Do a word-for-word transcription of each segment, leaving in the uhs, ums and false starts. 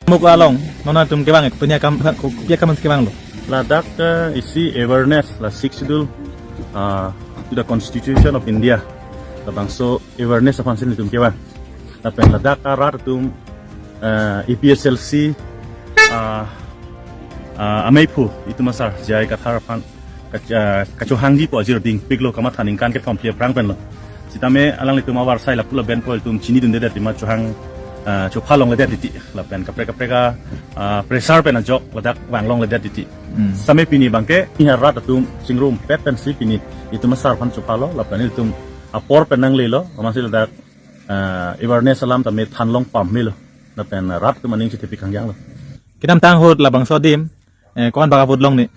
Muk along, non atum kevang, kopi akam, kopi akam kevanglo. Ladak, eh, isi awareness la Sixth Schedule, ah, to the Constitution of India. Labangso awareness aphansi nelitum kevang. Lapen ladak arat atum, eh, A P H L C, ah, ah, ameiphu, itum asar, J I Kathar aphan, kach-, ah, kachohangjipo ajir dingpiklo kamatha ningkan kethom phli aphrang penlo. Sitame alanglitum avarsai lapu labenpo itum chinidundedet pima chohang, ah, chopha longledet titi. Lapen kaprek kaprek a, ah, pressure pen ajok ladak vang longledet titi. Hmm. Sitame pini abangke, ni rat atum chingrumpet pensi pini itum asar aphan chophalo, lapen itum apor pen nanglelo, amatsi ladak, ah, awareness alam tame than long pam melo. Lapen rat atum aning chithepik hangyanglo. Kedamtang ahut labangso adim, eh, ko-an bak a-vote long ni?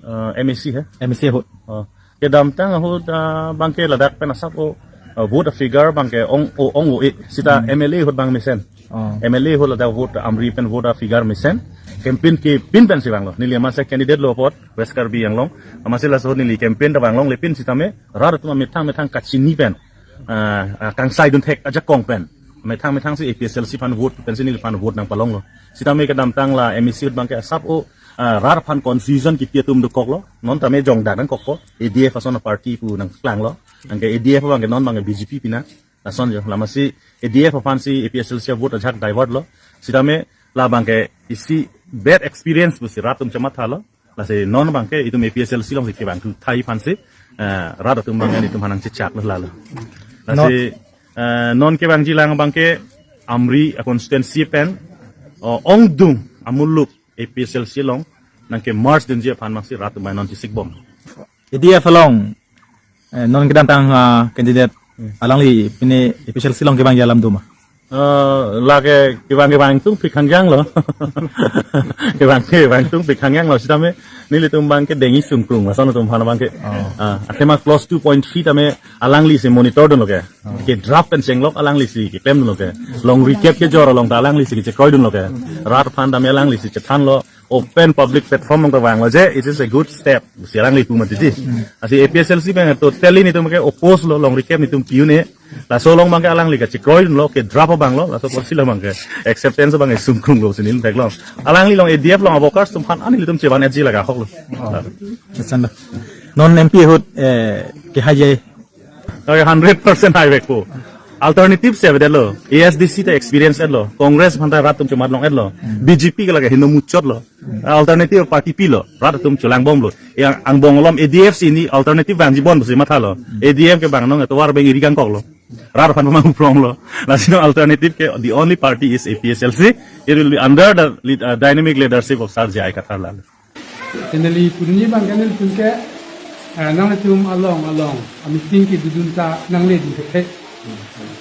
Eh, M A C he? M A C ahut. Oh. Kedamtang ahut, ah, abangke ladak pen asap o, ah, vote figure abangke ong o, ong o e. Sita Hmm. M L A ahut abang mesen. Oh. M L A ahut ladak vote Amri pen vote figure mesen. Campaign kepin pensi vanglo. Neli amatsi candidate lo apot West Karbi Anglong. Amatsi laso neli campaign ta vang longle pin sitame rat atum amethang methang kachini pen, ah, ah, kangsaidun thek ajakong pen. Methang methangsi A P H L C aphan vote pensi neliphan vote nangpalonglo. Sitame kedamtang la M A C ahut abangke asap o, ah, rat aphan confusion kipi atum dokoklo. Non tame jongdak nangkokpo. A D F ason a-party pu nangklanglo. Anke A D F abangke non abangke B J P pina. Lason jo. Lamatsi A D F aphansi A P H L C a-vote ajahak divert lo. Sitame labangke isi bad experience pusi rat atum chemathalo. Lasi non abangke itum A P H L C alongsi kevangthu thai aphansi, eh, rat atum abangke itum aphan nangchechaklo lalo. Lasi, eh, non kevangjilang abangke Amri a-constituency pen, oh, ongdung amuluk A P H L C along nangke-merge dunji aphan amatsi rat atum non chesik bom. A D F along, eh, non kedamtang, ah, candidate Hmm. alangli pini A P H L C along kevangji alam doma? Eh, lake kevang kevang tungpik hangyanglo. Kevang kevang tungpik hangyanglo sitame nelitum abangke dengji sungkrung, lason atum aphan abangke. Oh. Ah, athema clause two point three tame alanglisi monitor dunlo ke. Oh. Ke-draft pen chenglok alanglisi keklem dunlo ke. Long recap kejor along ta alanglisi kechekroi dunlo ke. Rat aphan tame alanglisi chethanlo. Open public platform along ta vanglo je, it is a good step. Si alangli pu mati di. Lasi A P H L C abang totally nelitum ke oppose lo, long recap nelitum pi un-e. Laso along abangke alangli kachekroi dunlo, ke-draft abanglo, laso apotsi labangke acceptance abangke sungkrunglo si neli theklong. Alangli along A D F along a-workers atum aphan ani nelitum chevan-etji lake ahoklo. Oh. Lason lo. Non M P ahut, eh, kehai je. Okay, hundred percent haivekpo. Alternative si avedetlo. A S D C ta experience etlo. Congress aphan ta rat atum chomat long-etlo. Hmm. B J P ke lake heno muchotlo. Alternative party pilo. Rat atum cholang bomlo. Yang angbong along A D F si ni alternative vangji bon pusi mathalo. Hmm. A D F kevang nong atovar abang iri kangkoklo. Rat aphan pamang upronglo. Lasi non alternative ke the only party is A P H L C. It will be under the lead, uh, dynamic leadership of Sir J I Kathar lalo. Te neli pudunji abangke nelitum ke, eh, nangtum along along a-meeting kedodun ta nangledun thekthe.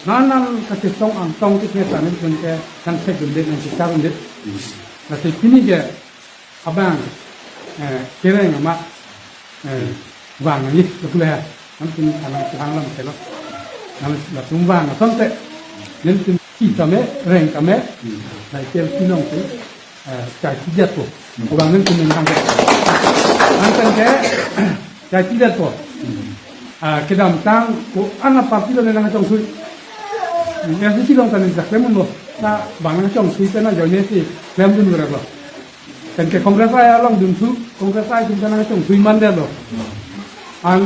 Nang nang kachesong angtong thekthe ta nelitum ke nangthekdunde nangkecharunde. Lasi pini ke abang, eh, kereng amat, eh, vang nangji, lapu le ha. Nangtum alang alang alam kelo. Nang latum vang asonte. Nelitum si tame, reng tame. Nai kel sinong te, eh, chai chijat po. Ko abang nelitum nang ke. Nang ke, chai chijat po. Ah, kedamtang ko-an a-party lo nangchongthui. Yang si long tani jak lemon lo. Ta abang nangchongthui tena joine si lemdun berlo. Pen ke Congress ai along dunthu, Congress ai atum ta nangchongthui mandetlo. An,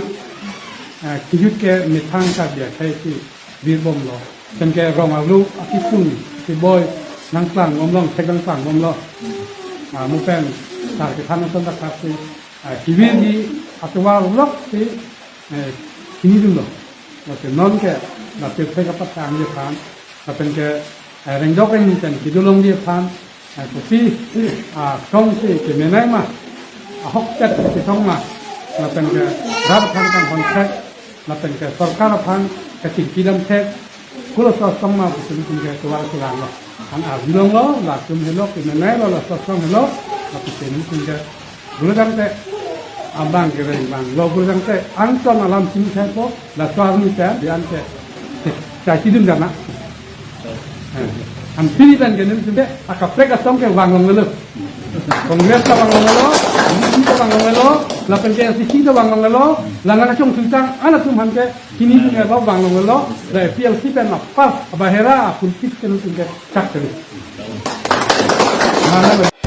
eh, kejut ke methang ta dia khai si virbomlo. Pen ke rong arlo akisung si boi nangklang bomlo, theklang klang bomlo. Ah, mo pen sar kethan ason ta khasi, ah, kivir ji atovar lok si, eh, chinidunlo. Lasi non ke la pirthe kapat kangji aphan, lapen ke, eh, rengdok rengni pen kedo longji aphan, eh, kopi, ah, song si kemenei ma, ahokpet si song ma, lapen ke rat aphan kanghon thek, lapen ke sorkar aphan kachingki dam thek, kolo so song ma pusi nelitum ke tovar kelanglo. An arjulonglo, latum helo, kemenei lo, laso song helo, lapusi nelitum ke Gulodang te, abang kereng abang lo gulodang te, angton alam sini sai po, laso arni te, di an te, chai chidun dana. Eh, an pini dan ke nelitum te, akaprek asong ke vanglonglo. Congress ta vanglonglo, B J P ta vanglonglo, lapen ke N C P ta vanglonglo, la nangchongthui tang, an atum aphan ke, chinidun ke vanglonglo, la A P H L C pen apas, abahera, aphulpit ke nelitum ke, chak te. Mana